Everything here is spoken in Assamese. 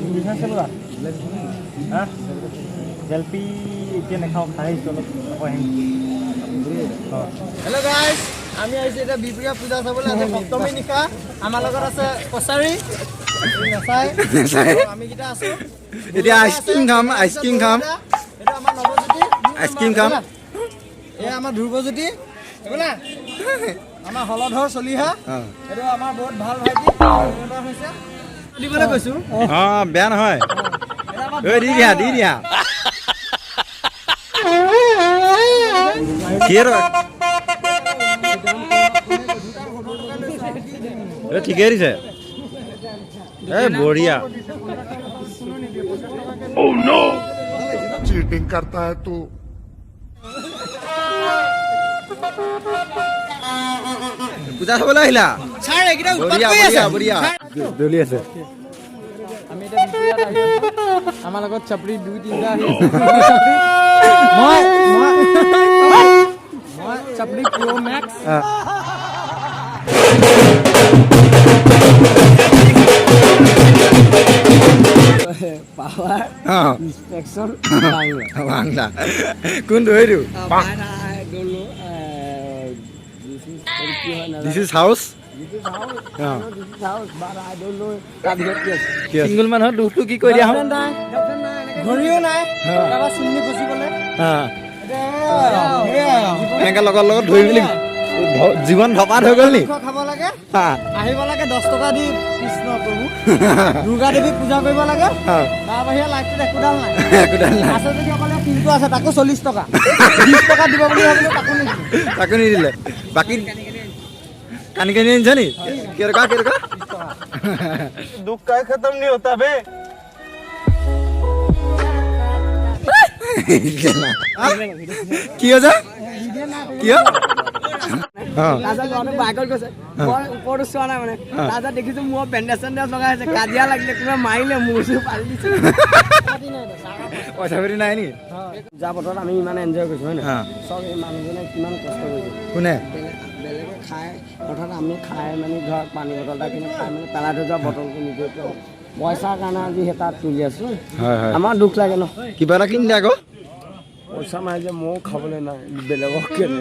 বিজনেছ কেনেকুৱা? হা, জেলপি এতিয়া নাখাওঁ, খাই আহিছোঁ অলপ, আকৌ আহিম। অঁ। হেল্ল' গাইজ, আমি আহিছোঁ এতিয়া বিহপুৰীয়া পূজা চাবলৈ। আজি সপ্তমী নিশা। আমাৰ লগত আছে কছাৰী নাচাই, আমি কেইটা আছো। এতিয়া আইচক্ৰীম খাম, আইচক্ৰীম খাম। এইটো আমাৰ নৱজ্যোতি। আইচক্ৰীম খাম। এই আমাৰ ধ্ৰুৱজ্যোতি, এইবোলা আমাৰ হলধৰ চলিহা। এইটো আমাৰ বহুত ভাল ভাইটি হৈছে, দিবলৈ কৈছো। অঁ, বেয়া নহয়। এইটো আমাৰ ঐ, দি দিয়া, দি দিয়া। কি এই, ঠিকেই দিছে। এই বঢ়িয়া। चीटिंग करता है तू। পূজা চাবলৈ আহিলা? ছাৰ, এইকেইটা উৎপাত বঢ়িয়া। কৰি আছে। বঢ়িয়া বঢ়িয়া, জ্বলি আছে। আমি এতিয়া বিহপুৰীয়াত আহি আছো। আমাৰ লগত চাপৰি দুই তিনিটা আহি আছে। মই মই মই চাপৰি pro' max. Power inspection bungalow. Bungalow কোনটো? সেইটো this is house. Single মানুহৰ দুখটো কি কৈ দিয়া? নাই, ঘড়ীও নাই, কাৰোবাৰ চিমনি ফচিবলে। এনেকে লগৰ লগত ধৰি মেলি জীৱন ধপাত হৈ গ'ল নি? খাব লাগে, আহিব লাগে 10 টকা দি কৃষ্ণ প্ৰভু দুৰ্গা দেৱীক পূজা কৰিব লাগে। তাৰ বাহিৰে লাইফটোত একোডাল নাই। একোডাল নাই। আছে যদি অকলে কিন্তু আছে, তাকো 40 টকা। 20 টকা দিব বুলি ভাবিলো, তাকো নিদিলে। তাকো নিদিলে। বাকী কানি কানি আনিছা নি? কেইটকা কেইটকা? दुख का खत्म नहीं होता बे। কি হৈছে? কিয়? তাৰপিছত ল'ৰাটো বাইকত গৈছে, মই ওপৰতো চোৱা নাই মানে। তাৰপিছত দেখিছো মোৰ বেণ্ডেজ চেণ্ডেজ লগাই আছে, কাজিয়া লাগিলে, কোনোবা মাৰিলে, মূৰ চুৰ পালি দিছে। পইচা পাতি নাই নেকি? পূজা বতৰত আমি ইমান এনজয় কৰিছোঁ, হয় নহয়? চব এই মানুহজনে কিমান কষ্ট কৰিছে। কোনে? বেলেগে খাই, অৰ্থাৎ আমি খাই মানে ধৰক পানী বটল এটা কিনি খাই মানে পেলাই থৈ যোৱা বটলটো নিজে পইচাৰ কাৰণে আজি সেই তাত তুলি আছোঁ। হয় হয়। আমাৰ দুখ লাগে ন। কিবা এটা কিনি দে আকৌ। পইচা নাই যে, ময়ো খাবলৈ নাই, বেলেগক কেলে।